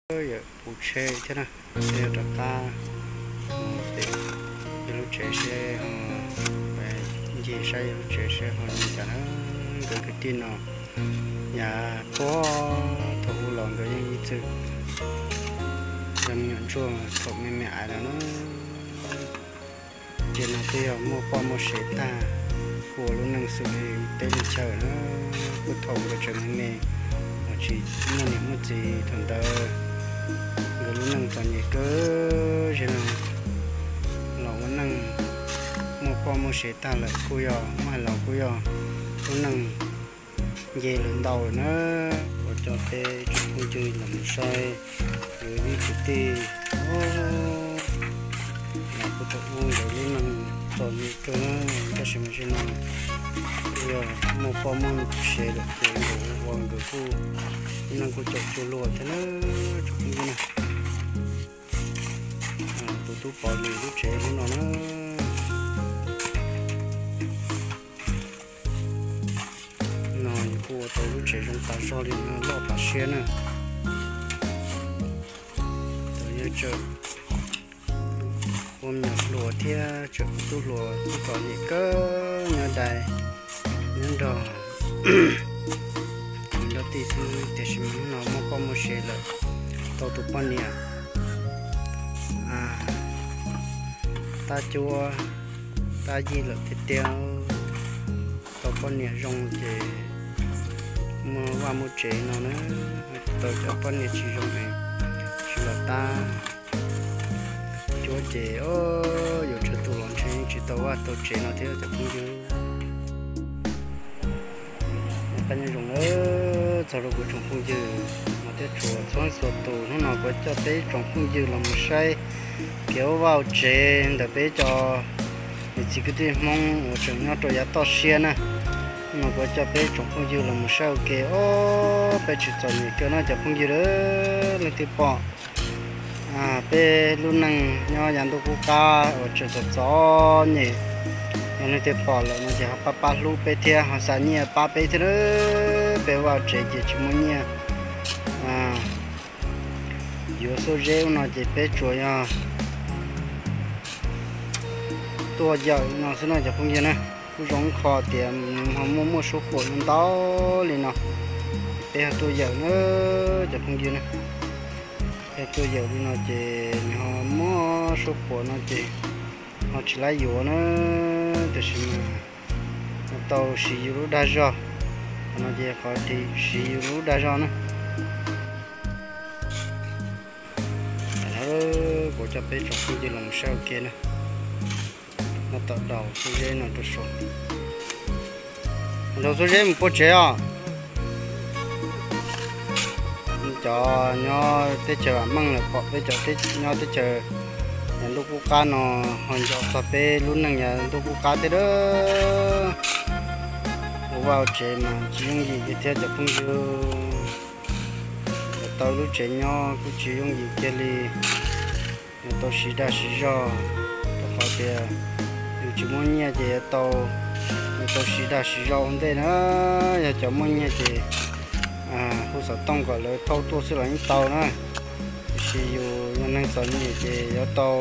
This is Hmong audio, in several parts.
Yawm puv tsheb thiab na, ces yog rov qab mus pem yawg lub tsev seb ho, ncig saib yawg lub tsev seb ho li cas na. Nkawd kwv tij no yav puag thaum ub los nkawd yeej ib txwm yog me nyuam ntsuag thaum me me aiv lawm na. Ces no twb yog muaj poj muaj sev tag, kuj ua lub neej xws li teb li chaw na. Kuj thaum nkawd tseem me me, tsis muaj niam muaj txiv thaum ntawd, nkawd lub neej txom nyem kawg, zaum no los ua neej muaj poj muaj sev tag lawm kuj yog, muab hais los kuj yog lub neej nce lawm ntau lawm na. Kuv coj peb tsoom phooj ywg los mus saib, yus ib kwv tij, los kuj thaum ub nkawd lub neej txom nyem kawg na, tab sis mas zaum no kuj yog muaj poj muaj sev lawm ces nkawd ua nkawd kuj lub neej kuj caum cuag luag thiab na, tsoom phooj ywg na. Tus tub Pov Lis lub tsev hnub no na. No yus kuj ua tau lub tsev zoo tas zog li no loj tas siab na. Thaum yog tseem ua me nyuam hluas thiab tseem ua tub hluas kuj txom nyem kawg, nyob dai nyob nrog nrog tij xwb, tiam sis mas hnub no muaj poj muaj sev lawm, tau tus poj niam tab cuab tab yig lawm tiag tiag, tau poj niam zoo ces muaj vaj muaj tsev no na, tau cov poj niam tsis zoo es tsis los tab cuab ces yuav tsawg tus los ntshe yeej tsis tau vaj tau tsev no thiab cov phooj ywg. Noj qab nyob zoo nawb txog rau kuv tsoom phooj ywg no thiab txhua txhua tus. Hnub no kuv coj peb tsoom phooj ywg los mus saib kev ua vaj ua tsev ntawm peb cov niam txiv kwv tij Hmoob uas tseem nyob rau yav toj siab na. Hnub no kuv coj peb tsoom phooj ywg los mus saib ua ke, ob peb tsis txom nyem kawg no cov phooj ywg, leej twg pom peb lub neej nyob yav ntuj qub qab uas tseem txom txom nyem, yog leej twg pom lawm no ces ho pab pab hlub peb thiab ho xa nyiaj pab peb thiab. Peb vaj tsev ces tsis muaj nyiaj yuav xuab zeb ub no ces peb tsuas yog tuaj yawm no xwb no cov phooj ywg na. Kuj zoo ib qho tias ho muaj muaj suab puam ntau li no, peb ho tuaj yawm na cov phooj ywg na. Peb tuaj yawm li no ces nws ho muaj suab puam no ces ho tsis laib yuav na, tiam sis mas tau siv yus lub dag zog, qhov no ces qhov siv yus lub dag zog na. Kuv coj peb tsoom phooj ywg los saib ua ke na. Nyob tom daus xuab zeb no rau saud, daus xuab zeb mus pua tsev os. Cov nyob teb chaws vam meej lawm pom peb cov nyob teb chaws yav ntuj qub qab no ho nco txog peb lub neej yav ntuj qub qab thiab. Ua vaj ua tsev mas tsis yooj yim li thiab cov phooj ywg. Tau lub tsev nyob kuj tsis yooj yim kiag li. Yuav tau siv dag siv zog, rau qhov tias yus tsis muaj nyiaj ces yuav tau, yuav tau siv dag siv zog ua ntej na. Yog cov muaj nyiaj ces hu xov tooj kom lawv thauj tuaj xwb los yeej tau na. Tiam sis yus yog neeg txom nyem ces yuav tau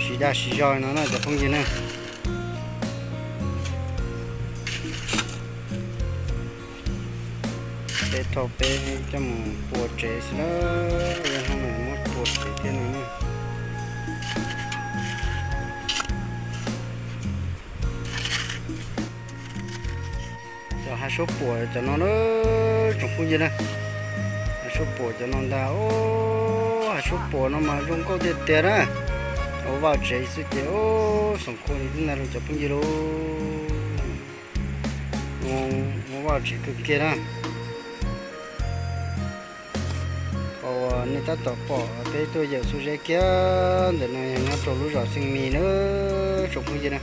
siv dag siv zog no na cov phooj ywg na. Peb thauj peb coj mus pua tsev xwb na, hnub no muab pua tsev thiab no na. Cov hav suab puam cov no na, tsoom phooj ywg na. Hav suab puam cov no ntag, hav suab puam no mas zoo nkauj tiag tiag na. Ua vaj tsev xwb ces xoom khuam li thiab ntag lauj cov phooj ywg lauj. Ua vaj tsev kawg kiag na. Qhov uas nej tab tom pom peb tuaj yawm xuab zeb kiag ntawm no yog nyob rau lub zos Xeej Mis na, tsoom phooj ywg na.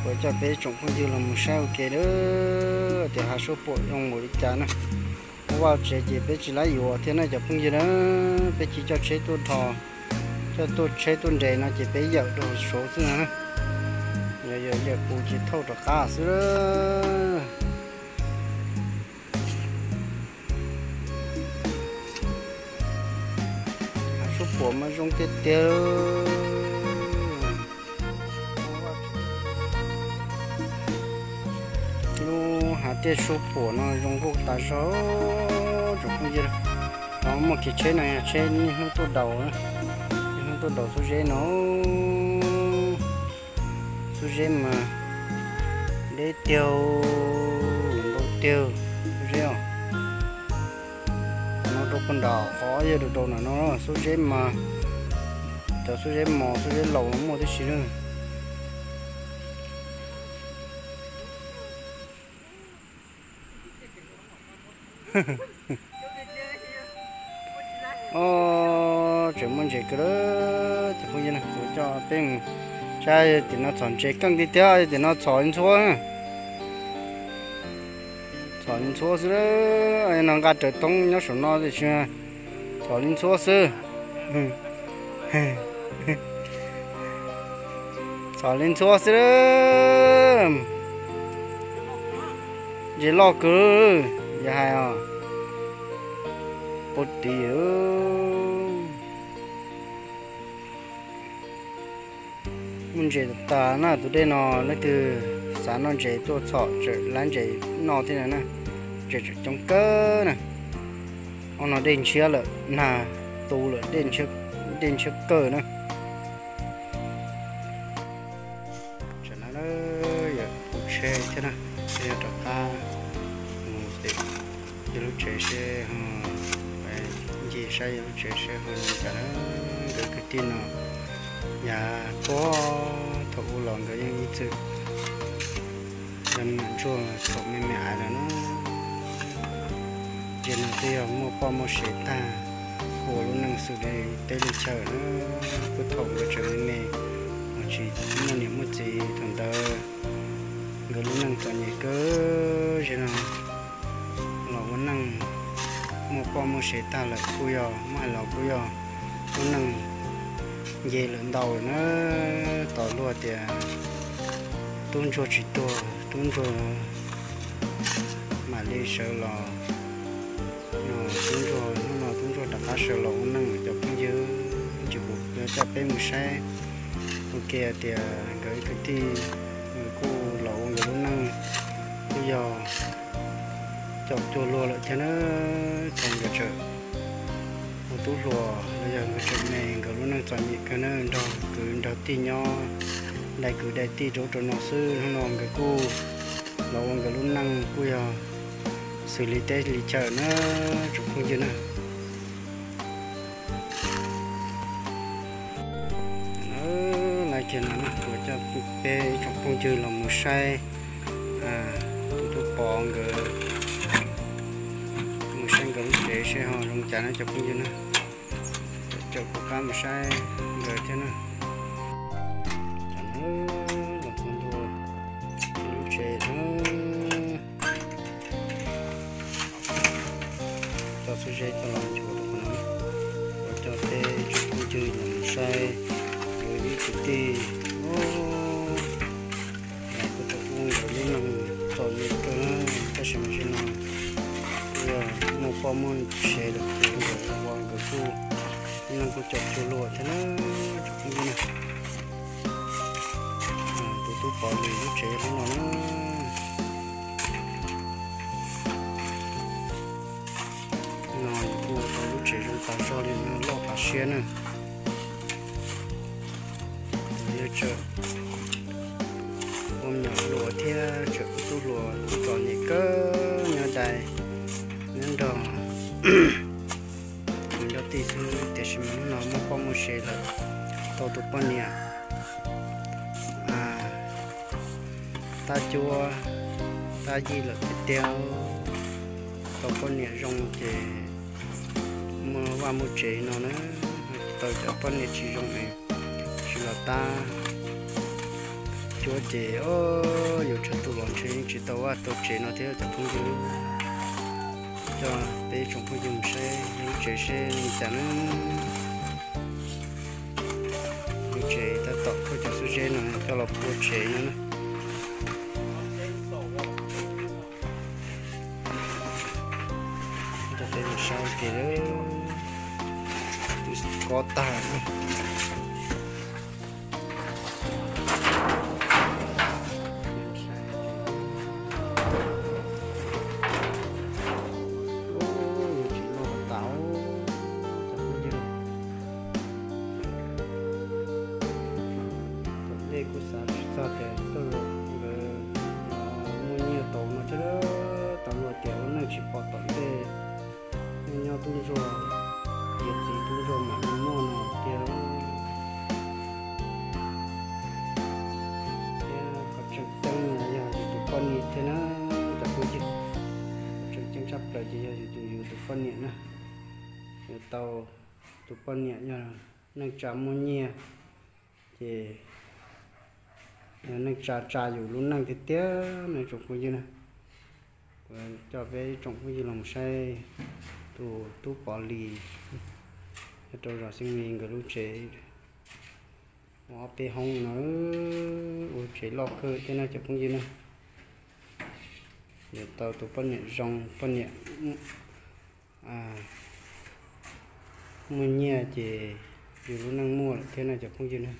Kuv coj peb tsoom phooj ywg los mus saib ua ke na, tias hav suab puam zoo npaum li cas na. Ua vaj tsev ces peb tsis laib yuav thiab na cov phooj ywg na, peb cia coj tsheb tuaj dhos, coj tuaj tsheb tuaj nres no ces peb yawm rau saud xwb na. Yog yawm yawm puv ces thauj rov qab xwb. Suab puam mas zoo tiag tiag. Lub hav tiaj suab puam no zoo nkauj tas zog tsoom phooj ywg. Ho muaj kev tsheb no yog tsheb niaj hnub tuaj daus, niaj hnub tuaj daus xuab zeb no. Xuab zeb mas deb tiag, ntau tiag xuab zeb os. No rau puag nram qhov yog rau rau nram no xuab zeb mas, cov xuab zeb mos xuab zeb laus no muaj tib si na. Os, tseem muaj ntses kawg lawm cov phooj ywg na, kuv coj peb mus saib. Tim no txhom ntses keej tiag tiag, tim no txhom li ntxhuab, txhom li ntxhuab xwb. No nqa raws toob nyob saum no tiam sis txhom li ntxhuab xwb. Txhom li ntxhuab xwb. Ntses loj kawg, yog hais os, pab tiv. Muaj ntses tas na, tus dej no leej twg xav noj ntses tuaj txhom tseem lab ntses noj thiab na. Ntses tseem coob kawg na. Ob no dej ntshiab lawm, nag tu lawm, dej ntshiab kawg na. Tam no yog kuv tsheb thiab na, yog rov qab mus tim yawg lub tsev seb ho, ncig saib yawg lub tsev seb ho zoo cas na. Nkawd kwv tij no yav puag thaum ub los nkawd yeej ib txwm yog me nyuam ntsuag thaum me me aiv lawm na. Ntses no twb yog muaj poj muaj sev tag, ua lub neej xws li teb li chaw na. Puag thaum nkawd tseem me me, tsis muaj niam muaj txiv thaum ntawd, nkawd lub neej txom nyem kawg. Ntses no los ua neej muaj poj muaj sev tag lawm kuj yog, muaj hais los kuj yog lub neej nce lawm ntau lawm na. Tos luag tias tub ntsuag tsis tuag, tub ntsuag mam li sawv los. No tub ntsuag, hnub no tub ntsuag rov qab sawv los ua neej cov phooj ywg. Ces kuv yuav coj peb mus saib ua ke tias nkawd kwv tij kuj los ua nkawd lub neej, kuj yog caum cuag luag lawm thiab na. Thaum nkawd tseem ua tub hluas los yog nkawd tseem me, nkawd lub neej txom nyem kawg na, nrog kwv nrog tij nyob, dai kwv dai tij rau ub rau no xwb. Hnub no nkawd kuj los ua nkawd lub neej kuj yog xws li teb li chaw na, tsoom phooj ywg na. Lawv kiag no kuv coj peb tsoom phooj ywg los mus saib tus tub Pov nkawd, mus saib nkawd lub tsev seb ho zoo cas na cov phooj ywg na. Caum kuv qab mus saib nkawd thiab na. Tam no los txog ntua lub tsev na. Coj xuab zeb coj los nchuav rau qhov no, ua coj peb tsoom phooj ywg los mus saib nkawd ib kwv tij. Lawv kuj tau ua nkawd lub neej txom nyem kawg na, tab sis mas zaum no kuj muaj poj muaj sev lawm ces nkawd ua nkawd kuj lub neej kuj caum cuag luag thiab na, tsoom phooj ywg na. Tus tub Pov lub tsev hnub no na. No kuj ua tau lub tsev zoo tas zog li no, loj tas siab na. Yog tseem ua me nyuam hluas thiab tseem ua tub hluas txom nyem kawg, nyob dai nyob nrog kwv nrog tij xwb, tiam sis mas hnub no muaj poj muaj sev lawm, tau tus poj niam tab cuab tab yig lawm tiag tiag. Tau poj niam zoo ces muaj vaj muaj tsev no na, tau cov poj niam tsis zoo es tsis los tab cuab ces yuav tsawg tus los ntshe yeej tsis tau vaj tau tsev no thiab cov phooj ywg. Coj peb tsoom phooj ywg mus saib lub tsev seb li cas na. Lub tsev tab tom khaub cov xuab zeb no coj los pua tsev no na. Coj peb mus saib ua ke. Kov tag. Tsis loj tas, cov phooj ywg. Tom ntej kuj xav tsis txog tias Tooj Zuag nkawd muaj nyiaj tau no thiab, tau luag tias ua neej tsis pom tom ntej, nyob tub ntsuag, tiav txiv tub ntsuag mam li muaj no tiag. Thiab qhov tseem ceeb no yog yus tus poj niam thiab na, cov phooj ywg. Qhov tseem ceeb tshaj plaws ces yog yus tus, yus tus poj niam na. Yuav tau tus poj niam yog neej tsa muaj nyiaj, ces yog neej tsa tsa yus lub neej tiag tiag na tsoom phooj ywg na. Kuv coj peb tsoom phooj ywg los saib tus tub Pov Lis nyob rau zos Xeeb Lis nkawd lub tsev, ua ob peb hoob no, ua tsev loj kawg thiab no cov phooj ywg na. Yuav tau tus poj niam zoo, poj niam muaj nyiaj ces yus lub neej muaj lawm thiab no cov phooj ywg na.